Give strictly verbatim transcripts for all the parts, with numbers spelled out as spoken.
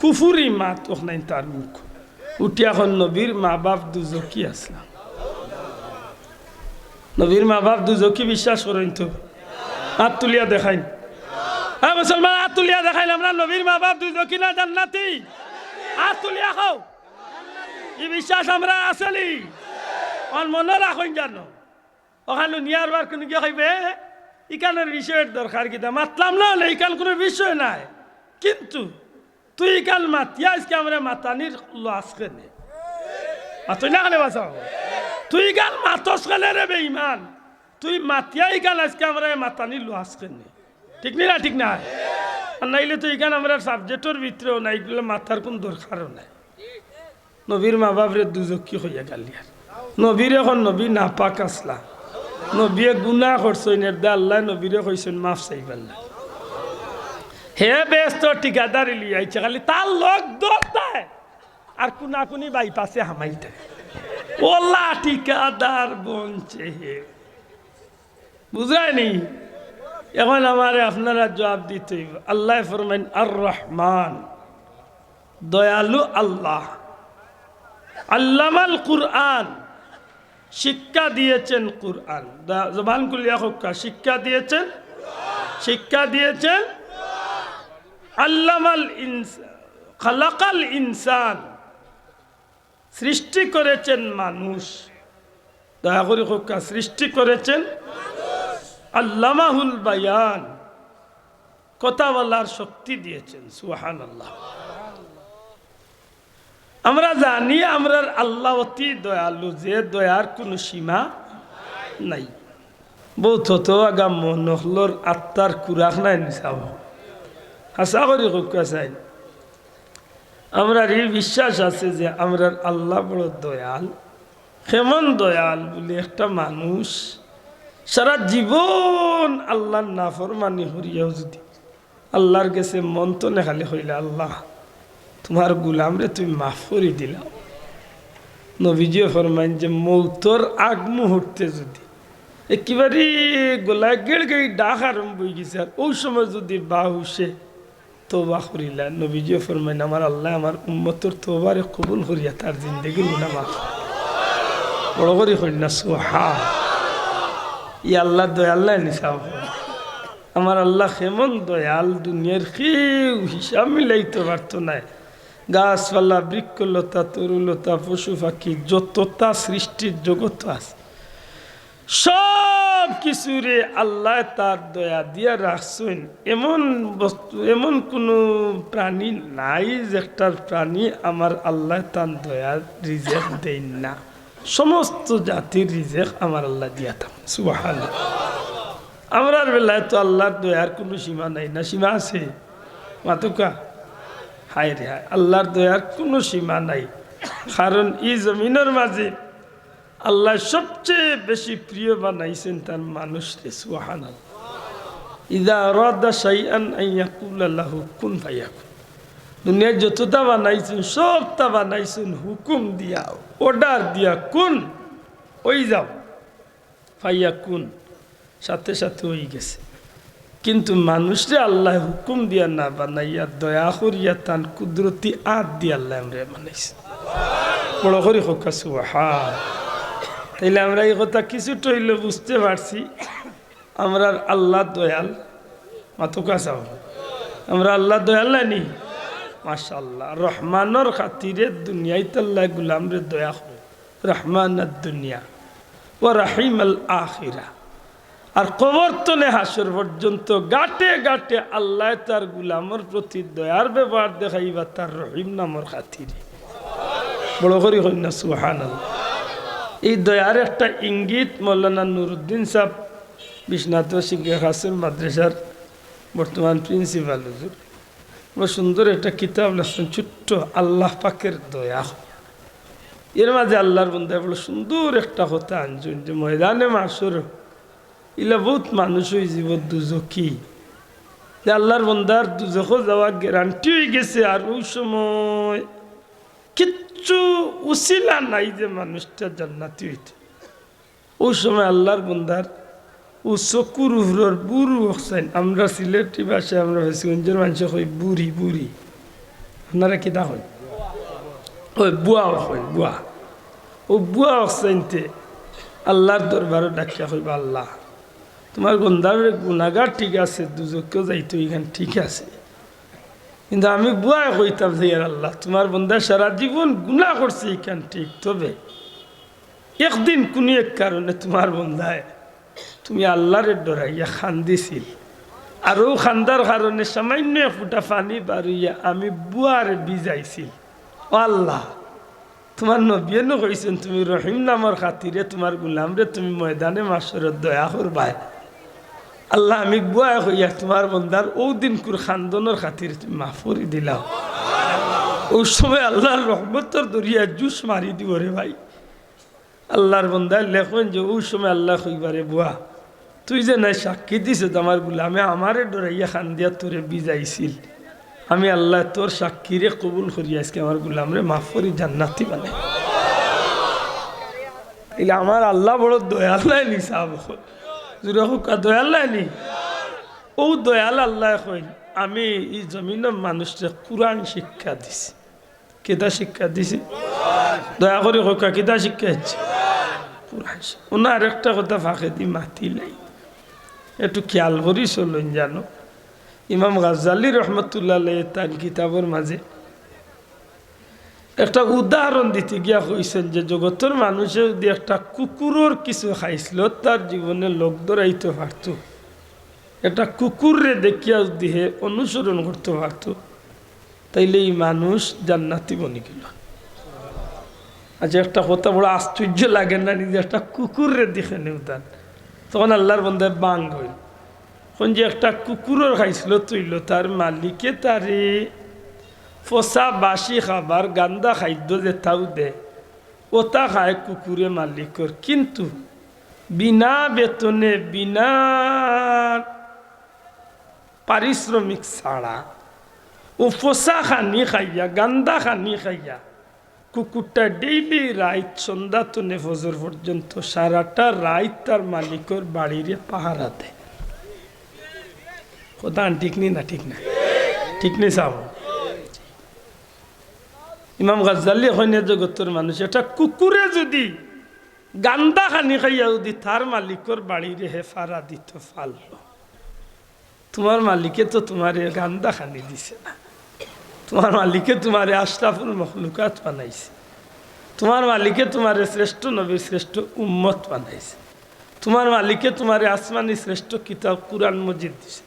কুফুরি মাত অখনাইন তার মুখ। উঠিয়া কইন, নবীর মা বাপ দুজখি আছলা। নবীর মা বাপ দুজখি বিশ্বাস করইন তো? আত তুলিয়া দেখাইন। হ্যাঁ মুসলমান, আত তুলিয়া দেখাইন, আমরার নবীর মা বাপ দুজখি না জান্নাতি? আত তুলিয়া কও। ই বিশ্বাস আমরার আছেনি? অখন মনো রাখইন জানো। অখান হুনিয়া আরবার কুনু গিয়া কইবে, "এ, ইখানর বিষয়র দরকার কিতা? মাতলাম না অইলে ইখান কুনু বিষয় নায়। কিন্তু তুই ইখান মাতিয়া আইজকে আমরারে মাতানির লস কেনে?" মাতইন না কেনে বাঁচাও? তুই ইখান মাতস কেনে রে বেঈমান? তুই মাতিয়া ইখান আইজকে আমরারে মাতানির লস কেনে? ঠিক নি না? ঠিক নায়? আর নাইলে তো ইখান আমরার সাবজেক্টর ভিতরেও নাই, ইগুলা মাতার কুনু দরকারও নাই। নবীর মা বাপরে দুজখি কইয়া গালিয়ার। নবীরে কইন নবী নাপাক আছলা। নবীয়ে গুনা করছইন, এরদায় আল্লায় নবীরে কইছইন মাফ চাইবার লাগি। হে বেহেস্তর ঠিকাদারি লইয়া আইছে, খালি তার লগ ধরতায় আর কুনাকুনি বাইপাসে হামাইতায়। ওলা ঠিকাদার বনছে হে। বুঝরায়নি? অখন আমারে আপনারা জুয়াপ দিতে অইবো। আল্লায় ফরমাইন, আর রহমান, দয়ালু আল্লাহ। আল্লামাল কুরআন, শিক্ষা দিয়েছেন কুরআন। দা-, জবান খুলিয়া কউক্কা, শিক্ষা দিয়েছেন, শিক্ষা দিয়েছেন। আল্লামাল ইনস-, খালাকাল ইনসান, সৃষ্টি করেছেন মানুষ। দয়া করি কউক্কা, সৃষ্টি করেছেন। আল্লামাহুল বায়ান, কথা বলার শক্তি দিয়েছেন। সুবহানাল্লাহ। আমরা জানি আমরার আল্লাহ অতি দয়ালু, যে দয়ার কুনু সীমা নাই। বউত হতভাগা মন অকলর আত্মার খুরাক নায় নি সাব? হাছা করি কউক্কা চাইন। আমরার ই বিশ্বাস আছে যে আমরার আল্লাহ বড় দয়াল। কেমন দয়াল বুলি, একটা মানুষ সারা জীবন আল্লাহর নাফরমানি করিয়াও যুদি আল্লাহর গেছে মন তনে খালি কইলা, "আল্লাহ, তুমার গুলামরে তুমি মাফ করি দিলাও।" নবীজিয়ে ফরমাইন যে মউতর আগ মুহূর্তে যুদি একেবারে গলায় গেড়গেড়ি ডাক আরম্ভ অইগেছে, আর অউ সময় যুদি বাহুশে তওবা করিলা, নবীজিয়ে ফরমাইন, "আমার আল্লায় আমার উম্মতর তওবারে কবুল করিয়া তার জিন্দেগির গুনা মাফ।" বড় করি কইন না, সুবহান। ই আল্লাহ দয়াল নায় নি সাব? আমার আল্লাহ কেমন দয়াল, দুনিয়ার কেউ হিসাব মিলাইতো পারতো নায়। গাছপালা, বৃক্ষলতা, তরুলতা, পশু পাখি, যততা সৃষ্টির জগত আছে, সব কিছুরে আল্লায় তার দয়া দিয়া রাখছইন। এমন বস্তু, এমন কুনু প্রাণী নাই যেটার প্রাণী আমার আল্লায় তার দয়ার রিজেক দেইন না। সমস্ত জাতির রিজেক আমার আল্লায় দিয়া থাকইন। সুবহানাল্লাহ। আমরার বেলায় তো আল্লাহর দয়ার কুনু সীমা নাই, না সীমা আছে? মাতউক্কা। হায় রে হায়, আল্লাহর দয়ার কুনু সীমা নাই। কারণ ই জমিনর মাঝে আল্লায় সবচেয়ে বেশি প্রিয় বানাইছইন তার মানুষরে। সুবহানাল্লাহ। ইযা আরাদা শাইআন আন ইয়াকুলা লাহু কুন ফায়াকুন। দুনিয়াত যততা বানাইছইন, সবতা বানাইছইন হুকুম দিয়া, অর্ডার দিয়া, কুন, অই যাও। ফায়াকুন, সাথে সাথে অইগেছে। কিন্তু মানুষরে আল্লায় হুকুম দিয়া না বানাইয়া, দয়া করিয়া তান কুদরতি আত দিয়া আল্লায় আমরারে বানাইছইন। বড় করি কউক্কা সুবহান। তাইলে আমরা ই কথা কিছুটা অইলেও বুঝতে পারছি, আমরার আল্লাহ দয়াল। মাতউক্কা চাও, আমরার আল্লাহ দয়াল নায় নি? মাশাআল্লাহ। রহমানর খাতিরে দুনিয়াত আল্লায় গুলামরে দয়া করে। রহমান আদ দুনিয়া ওয়া রহিম আল আখিরা। আর কবর তনে হাশর পর্যন্ত গাটে গাটে আল্লায় তার গুলামর প্রতি দয়ার ব্যবহার দেখাইবা তার রহিম নামর খাতিরে। বড় করি কইন না সুবহানাল্লাহ। ই দয়ার একটা ইঙ্গিত মৌলানা নুরুদ্দিন সাব বিশ্বনাথ সিংহে খাসুর মাদ্রাসার বর্তমান প্রিন্সিপাল হুজুর বড় সুন্দর একটা কিতাব লেখছইন, ছোট্ট আল্লাহ পাকের দয়া। এর মাঝে আল্লাহর বন্দায় বড় সুন্দর একটা কথা আনছইন যে ময়দানে মাশর ইলা বউত মানুষ অইযিবো দুজখি, যে আল্লাহর বন্দার দুজখো যাওয়া গ্যারান্টি অইগেছে, আর অউ সময় কিচ্ছু উছিলা নাই যে মানুষটা জান্নাতি অইতো। অউ সময় আল্লাহর বন্দার অউ চকুর উপরর বুরু অকছাইন, আমরা সিলেটি ভাষায় আমরা ফেঞ্চুগঞ্জর মানষে কই বুরি, বুরি। আপনারা কিতা কইন? ওই বুয়া কইন, বুয়া। ও বুয়া অকল চাইনতে আল্লার দরবারো ডাকিয়া কইবা, "আল্লা, তুমার বন্দার গুনাগার ঠিক আছে, দুজখো যাইতো ইখান ঠিক আছে, কিন্তু আমি বুয়ায় কইতাম যে, ইয়ার আল্লা, তুমার বন্দায় সারা জীবন গুনা করছে ইখান ঠিক, তবে একদিন কুনু এক কারণে তুমার বন্দায় তুমি আল্লারে ডরাইয়া কান্দিছিল, আর অউ কান্দার কারণে সামাইন্য এক ফুটা পানি বার অইয়া আমি বুয়ারে ভিজাইছিল। ও আল্লা, তুমার নবীয়ে নু কইছইন, তুমি রহিম নামর খাতিরে তুমার গুলামরে তুমি ময়দানে মাশরত দয়া করবায়। আল্লা, আমি বুয়ায় কইয়া তুমার বন্দার অউ দিনকুর কান্দনর খাতিরে তুমি মাফ করি দিলাও।" অউ সময় আল্লার রহমতর দরিয়ায় জুশ মারি দিবো রে ভাই। আল্লার বন্দায় লেখইন যে অউ সময় আল্লায় কইবা, "রে বুয়া, তুই যে নায় সাক্ষী দিছস আমার গুলামে আমারে ডরাইয়া কান্দিয়া তোরে ভিজাইছিল, আমি আল্লায় তোর সাক্ষীরে কবুল করি আইজকে আমার গুলামরে মাফ করি জান্নাতি বানাই।" ইলা আমার আল্লা বড় দয়াল নায় নি সাব? জুরে কউক্কা, দয়াল নায় নি? অউ দয়াল আল্লায় কইন, "আমি ই জমিনর মানুষরে কুরআন শিক্ষা দিছি।" কিতা শিক্ষা দিছি? দয়া করি কউক্কা, কিতা শিক্ষা দিছি? কুরআন শিক্ষা। অনো আরেকটা কথা ফাঁকেদি মাতিলাই, একটু খিয়াল করি চলইন জানো। ইমাম গাজ্জালী রহমতুল্লাহ আলাইহি তান কিতাবর মাঝে একটা উদাহরণ দিতে গিয়া কইছইন যে জগতর মানুষে যুদি একটা কুকুরর কিছু খাইছলত তার জীবনে লগ ধরাইতো পারতো, একটা কুকুররে দেখিয়া যুদি হে অনুসরণ করতো পারতো, তাইলে ই মানুষ জান্নাতি বনিগেলো। আচ্ছা, একটা কথা বড় আশ্চর্য লাগে না নি যে একটা কুকুররে দেখে নেউদান? তখন আল্লার বন্দায় বাং অইল। কইন যে একটা কুকুরর খাইছলত অইলো, তার মালিকে তারে ফসা বাসি খাবার, গান্দা খাদ্য যেতাউ দে, অতা খায় কুকুরে মালিকর, কিন্তু বিনা বেতনে, বিনা পারিশ্রমিক ছাড়া অউ ফসা খানি খাইয়া, গান্দা খানি খাইয়া, কুকুরটা ডেইলি রাইত সন্ধ্যা তনে ফজর পর্যন্ত সারাটা রাইত তার মালিকর বাড়িরে পাহারা দেয়। কথা ঠিক নি না? ঠিক না? ঠিক নি সাব? ইমাম গাজ্জালী কইন, এ জগতর মানুষ, একটা কুকুরে যুদি গান্দা খানি খাইয়া যুদি তার মালিকর বাড়িরে হে পাহারা দিতো পারলো, তুমার মালিকে তো তুমারে গান্দা খানি দিছে না। তুমার মালিকে তুমারে আশরাফুল মখলুকাত বানাইছে। তুমার মালিকে তুমারে শ্রেষ্ঠ নবী, শ্রেষ্ঠ উম্মত বানাইছে। তুমার মালিকে তুমারে আসমানি শ্রেষ্ঠ কিতাব কুরআন মজিদ দিছে।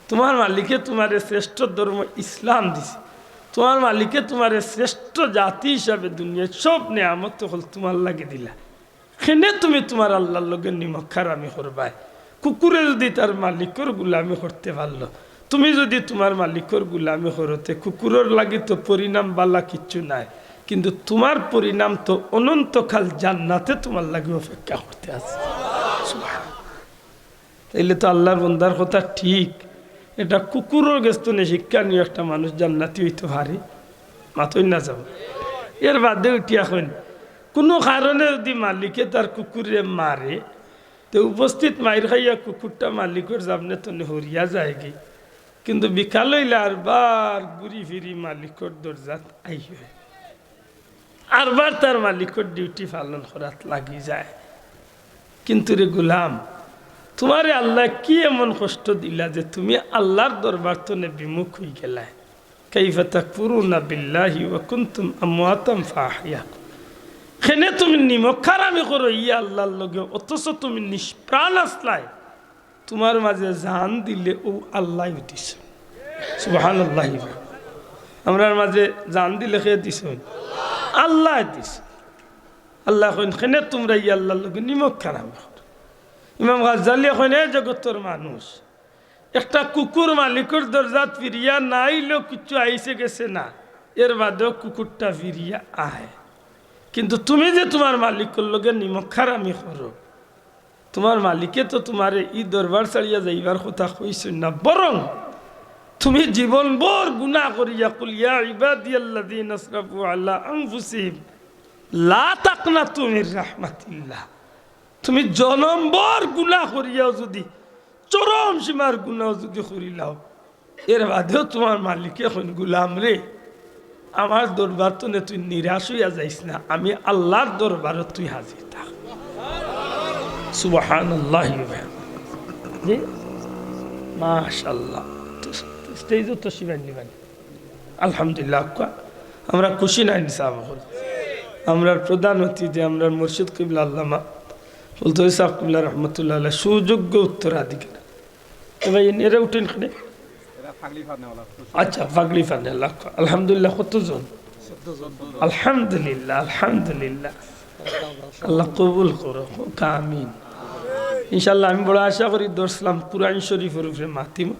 তুমার মালিকে তুমারে শ্রেষ্ঠ ধর্ম ইসলাম দিছে। তুমার মালিকে তুমারে শ্রেষ্ঠ জাতি হিসাবে দুনিয়ার সব নেয়ামত অকল তুমার লাগি দিলা। কেনে তুমি তুমার আল্লার লগে নিমক হারামি করবায়? কুকুরে যুদি তার মালিকর গুলামি করতে পারলো, তুমি যুদি তুমার মালিকর গুলামি করো, তে কুকুরর লাগি তো পরিণাম বালা কিচ্ছু নাই, কিন্তু তুমার পরিণাম তো অনন্তকাল জান্নাতে তুমার লাগি অপেক্ষা করতে আছে। সুবহান। তাইলে তো আল্লার বন্দার কথা ঠিক, একটা কুকুরর গেছ তনে শিক্ষা নিয়া একটা মানুষ জান্নাতি অইতো পারে? মাতইন না সাব। এর বাদে উঠিয়া কইন, কুনু কারণে যুদি মালিকে তার কুকুররে মারে, তে উপস্থিত মাইর খাইয়া কুকুরটা মালিকর সামনে তনে হরিয়া যায়গি, কিন্তু বিকাল অইলে আরবার ঘুরি ফিরি মালিকর দরজাত আইয়ে। আরবার তার মালিকর ডিউটি পালন করাত লাগি যায়। কিন্তু রে গুলাম, তুমারে আল্লায় কি এমন কষ্ট দিলা যে তুমি আল্লার দরবার তনে বিমুখ অইগেলায়? কাইফা তাকফুরুনা বিল্লাহি ওয়া কুনতুম আমওয়াতান ফাআহইয়াকুম। কেনে তুমি নিমক হারামি করো ই আল্লার লগে, অথচ তুমি নিষ্প্রাণ আছলায়। তুমার মাঝে জান দিলে অউ আল্লায় দিছইন। সুবহানাল্লাহ। আমরার মাঝে জান দিলে কে দিছইন? আল্লায় দিছইন। আল্লায় কইন, কেনে তুমরা ই আল্লার লগে নিমক হারামি করো? ইমাম গাজ্জালিয়ে কইন, এ জগতর মানুষ, একটা কুকুর মালিকর দরজাত ফিরিয়া না আইলেও কিচ্ছু, আইছে গেছে না, এর বাদেও কুকুরটা ফিরিয়া আয়। কিন্তু তুমি যে তুমার মালিকর লগে নিমক হারামি করো, তুমার মালিকে তো তুমারে ই দরবার ছাড়িয়া যাইবার কথা কইছইন না, বরং তুমি জীবনভর গুনা করিয়া, কুল ইয়া ইবাদিয়াল্লাযীনা আসরাফু আলা আনফুসিহিম লা তাকনাতু মির রাহমাতিল্লাহ। তুমি জনমভর গুনা করিয়াও যুদি, চরম সীমার গুনাও যুদি করিলাও, এর বাদেও তুমার মালিকে কইন, গুলাম রে, আমার দরবার তনে তুই নিরাশ অইয়া যাইস না, আমি আল্লার দরবারো তুই হাজির থাক। সুবহানাল্লাহি ওয়া বিহামদিহি। জি, মাশাআল্লাহ। তো স্টেজো তো শিবান নিবান। আলহামদুলিল্লাহ, আক্কা। আমরা খুশি নায়নি সাব অকল? আমরার প্রধান অতিথি, আমরার মুর্শিদ কিবলা আল্লামা ফুলতলি সাব কিবলা রহমতুল্লাহ আলাইহি সুযোগ্য উত্তরাধিকারী। এ ভাই, এরা উঠইন কেনে? আচ্ছা, পাগড়ি ফানেওয়ালা। আলহামদুলিল্লাহ, কতজন? আলহামদুলিল্লাহ, আলহামদুলিল্লাহ। আল্লাহ কবুল করো, আমিন। ইনশাআল্লাহ, আমি বড় আশা করি দরস ইসলাম কুরআন শরীফর উপরে মাতিমু।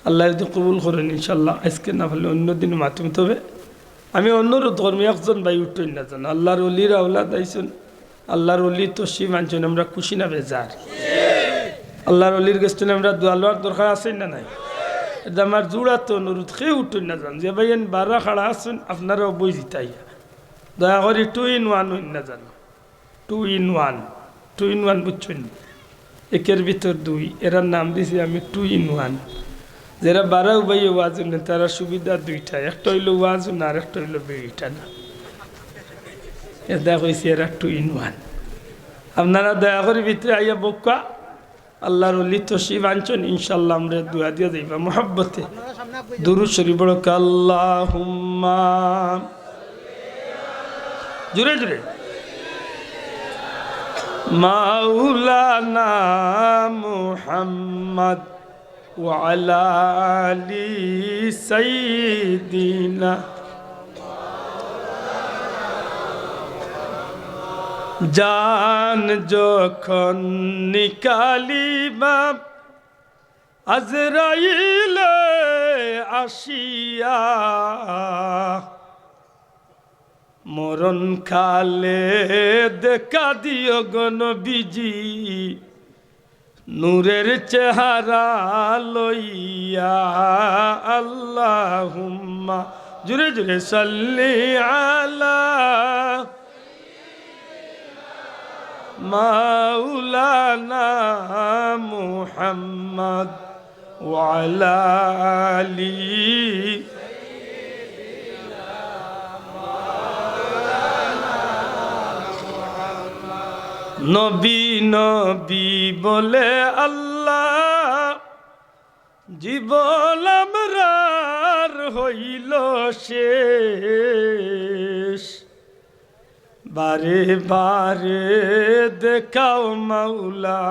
আল্লায় যদি কবুল করইন, ইনশাআল্লাহ, আইজকে না পারলে অইন্য দিন মাতিমু। তবে আমি অনুরোধ করমু, একজন ভাই উঠইন না যান, আল্লার অলির আওলাদ আইছইন, আল্লার অলি তশরিফ আনছইন, আমরা খুশি না বেজার? আল্লার অলির গেছ তনে আমরা দোয়া লওয়ার দরকার আছে না নাই? এরদায় আমার জোড়াত অনুরোধ, কেউ উঠইন না যান। যে ভাইয়াইন বারা খাড়া আছইন, আপনারাও বই জিতাইয়া। দয়া করি two in one অইন না যান। Two in one, two in one বুঝছইন? একের ভিতর দুই, এরার নাম দিছি আমি two in one। যেরা বারা উবাইয়ে ওয়াজ হুনইন, তারার সুবিধা দুইটা, একটা অইলো ওয়াজ হুনা, আর একটা অইলো বিড়ি টানা। এরদায় কইছি এরা two in one। আপনারা দয়া করি ভিতরে আইয়া বউক্কা, আল্লার অলি তশরিফ আনছইন, ইনশাআল্লাহ আমরারে দোয়া দিয়া যাইবা মহব্বতে। দুরূদ শরীফ পড়উক্কা, আল্লাহুম্মা, জোরে জোরে, মাওলানা মুহাম্মদ ওয়া আলা আলি সাইয়্যিদিনা। জান যখন নিকালিবা আজরাইলে আসিয়া, মরণ কালে দেখা দিও গো নবীজি, নূরের চেহারা লইয়া। আল্লাহুম্মা, জোরে জোরে, সাল্লি আলা মাওলানা মুহাম্মদ ওয়া আলা আলি। নবী নবী বলে আল্লাহ জীবন আমরার হইল শেষ। বারে বারে দেখাও মাওলা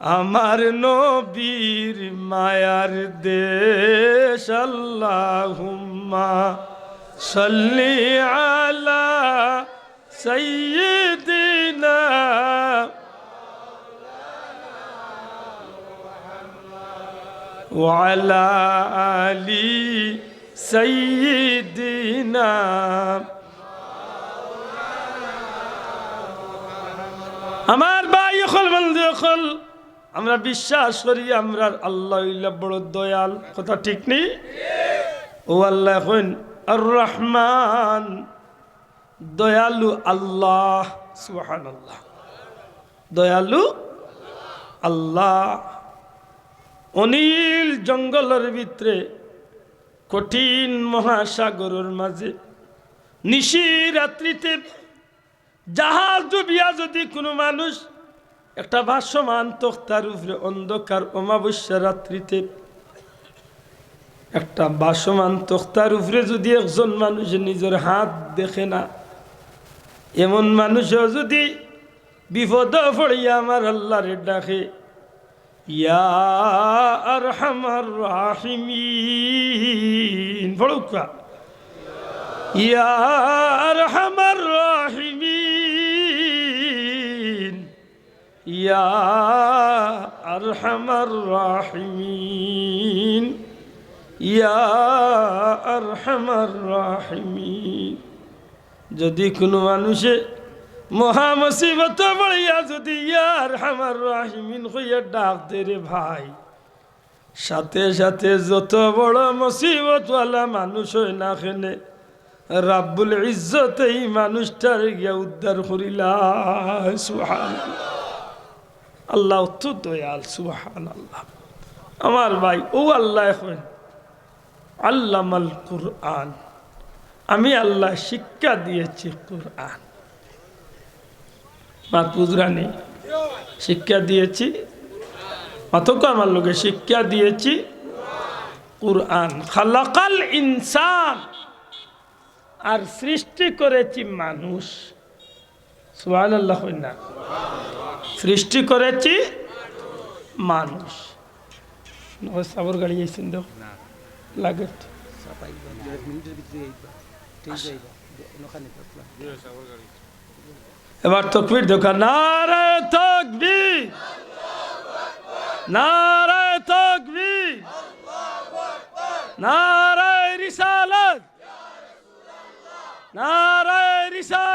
আমার নবীর মায়ার দেশ। আল্লাহুম্মা সাল্লি আলা সাইয়্যিদিনা ওয়া আলা আলি সাইয়্যিদিনা। আমার ভাই অকল, বন্ধু অকল, আমরা বিশ্বাস করি আমরার আল্লাহ অইলা বড় দয়াল, কথা ঠিক নি? অউ আল্লায় কইন, আর রহমান, দয়ালু আল্লাহ। সুবহানাল্লাহ। দয়ালু আল্লাহ। অনিল জঙ্গলর ভিতরে, কঠিন মহাসাগরর মাঝে, নিশি রাত্রিতে জাহাজ ডুবিয়া যদি কুনু মানুষ একটা ভাসমান তক্তার উপরে অন্ধকার অমাবস্যা রাত্রিতে একটা ভাসমান তক্তার উপরে যদি একজন মানুষে নিজর হাত দেখে না, এমন মানুষও যদি বিপদো পড়িয়া আমার আল্লারে ডাকে, ইয়া আরহামার রাহিমিন, পড়উক্কা, ইয়া আরহামার রাহিমিন, ইয়া আরহামার রাহিমিন, ইয়া আরহামার রাহিমিন। যদি কুনু মানুষে মহা মুসিবতো পড়িয়া যদি ইয়া আরহামার রাহিমিন কইয়া ডাক দে রে ভাই, সাথে সাথে যত বড় মুসিবতওয়ালা মানুষ অয় না কেনে, রাব্বুল ইজ্জতে ই মানুষটারে গিয়া উদ্ধার করিলা। সুবহানাল্লাহ। আল্লাহ অত দয়াল, সুবহানাল্লাহ। আমার ভাই, অউ আল্লায় কইন, আল্লামাল কুরআন, আমি আল্লাহ শিক্ষা দিয়েছি কোরআন। মাত বুঝরানি? শিক্ষা দিয়েছি। মাতকো আমার লগে, শিক্ষা দিয়েছি কোরআন। খালাকাল ইনসান, আর সৃষ্টি করেছি মানুষ। সুবহানাল্লাহ কইন না? সৃষ্টি করেছি মানুষ। ওই সাবর গাড়ি আইছেন তো? লাগে তো। এবার তকবীর দেখা। নারায়ে তকবীর, নারায়ে তকবীর, নারায়ে রিসালাত, নারায়ে রিসালাত।